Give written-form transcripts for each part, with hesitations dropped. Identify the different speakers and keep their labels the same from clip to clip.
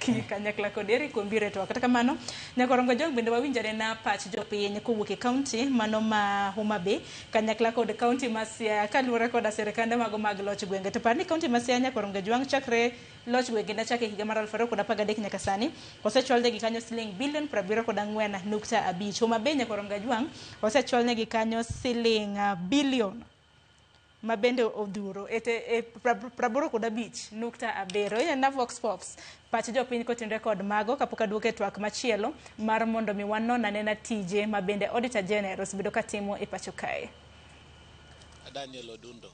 Speaker 1: Kanyakla kod Eric Ombire to kata kamano Nyakorongo Jong bende wawinjo anena pach jopiny kowuok e kaunti mano ma Homa Bay kanyakla kod kaunti ma Siaya kaluwore koda sirkande mago mag loch gwenge. To par ni kaunti ma Siaya Nyakorongo Jwang' chakre loch gwenge ne chake higa mar 2013 nyaka sani osechwalnegi kanyo siling bilion 74.5. Homa Bay Nyakorongo Jwang' osechwalnegi kanyo siling bilion ma bende odhuro ete e 85.7. Inena Vox Pops pach jopiny kotenore kod mago kapok aduoke twak machielo mar mondo mi wanon anena tije ma bende Auditor General osebedo katimo e pacho kae.
Speaker 2: Daniel Odundo.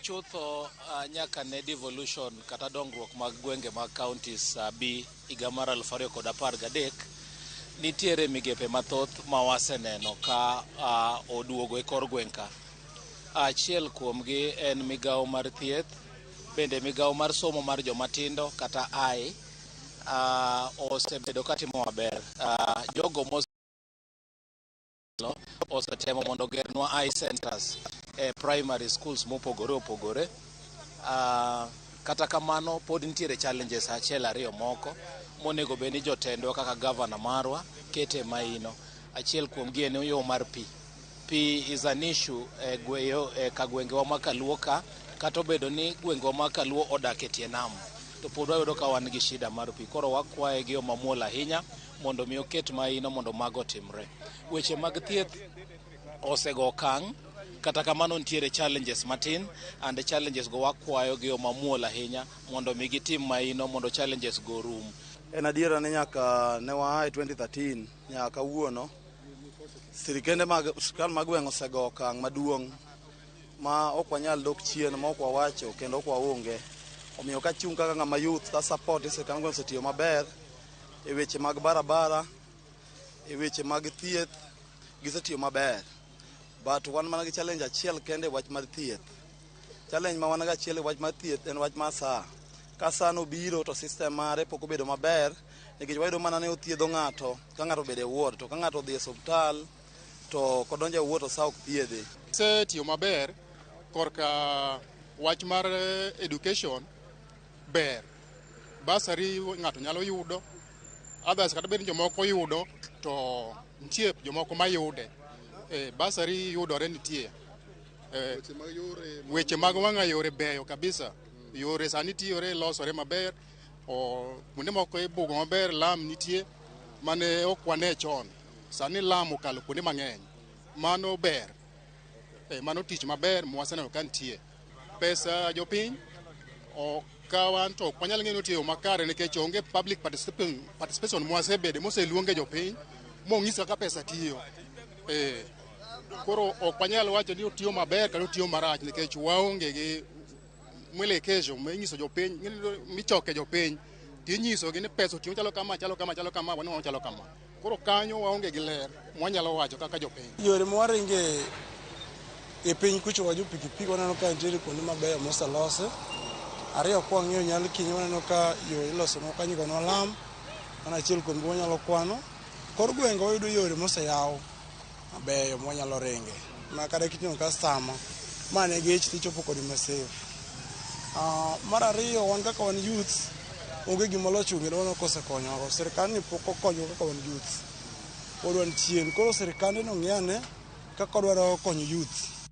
Speaker 2: Chutho nyaka ne devolution kata dongruok mag gwenge mag counties bi higa mar 2013, nitiere migepe mathoth ma waseneno ka oduogo e kor gweng' ka. Achiel kuomgi en migawo mar thieth, bende migawo mar somo mar jomatindo kata AI osebedo katimo maber. Jogo mos osetemo mondo ogernwa AI centers e primary schools mopogore opogore. Kata kamano pod nitiere challenges achiel ariyo moko monego bed ni jotendwa kaka gavana marwa kete maino. Achiel kuomgi en yo mar pi. Pi is an issue e gweyo e ka gwengewa ma Kaluo ka, kata obedo ni gwengewa ma Kaluo odak e tie nam, to pod wayudo ka wan gi shida mar pi. Koro wakwaye gi yo mamuol ahinya mondo mi oket maino mondo mago otimre. Weche mag thieth osego okang', kata kamano nitiere challenges matin, and challenges go wakwayo gi yo mamuol ahinya mondo mi gitim maino mondo challenges go orum.
Speaker 3: En adiera ni nyaka ne waa e 2013 nyaka kawuono, sirikende mag sirkal mag gweng' osego okang' maduong' ma ok wanyal dok chien, ma ok wawacho kendo ok waonge. Omiyo kachung' kaka ng'ama youth ta support ni sirkal gweng' osetiyo maber e weche mag barabara, e weche mag thieth, gisetiyo maber. But wan mana gi challenge achiel kende e wach mar thieth. Challenge ma wan go achiel e wach mar thieth en wach mar SHA. Ka SHA nobiro to system mare pok obedo maber nikech wayudo mana ni othiedho ng'ato ka ng'ato obedo e ward, to ka ng'ato odhi e osiptal to ok odonjo e ward to SHA ok thiedhe.
Speaker 4: Osetiyo maber korka wach mar education ber. Bursary ng'ato nyalo yudo, others kata bed ni jomoko yudo to nitie jomoko mayude. Bursary yudore nitie. Weche mag wang'a yore beyo kabisa. Yore sani tiyore losore maber. O kuonde moko ibugo maber, lam nitie mane ok wane chon. Sani lam okalo kuonde mang'eny. Mano ber. Mano tich maber mwaseneno ka nitie. Pesa jopiny ok ka wan to ok wanyal ng'eyo ni otiyo makare nikech onge public participation mwasebede moseluonge jopiny mong'is kaka pesa tiyo. Koro ok wanyal wacho ni otiyo maber kata otiyo marach nikech waonge gi mwelekezo minyiso jopiny michoke jopiny tinyisogi ni pesa otiyo chalo kama, chalo kama, chalo kama, wanwang'o chalo kama. Koro kanyo waonge gi ler mwanyalo wacho kaka jopiny.
Speaker 5: Yore mwaringe e piny kucho wa jo pikipiki waneno ka nitiere kuonde mabeyo moselosi. Ariyo kwang'iyo Nyalkinyi waneno ka yo ilosonwa kanyo igonwa lam, mano achiel kuom gi wanyalo kwano. Kor gwenge wayudo yore moseyaw mabeyo mwanyalo ringe ma kata kiting'o customer ma ne gech tichopo kode ma safe. Mar ariyo wan kaka wan youths onge gima loch ong'ere waneno kosekonyowa. Sirkal ni pok okonyowa kaka wan youths. Pod wan chien. Koro sirkande no ng'i ane kaka odwaro konyo youth.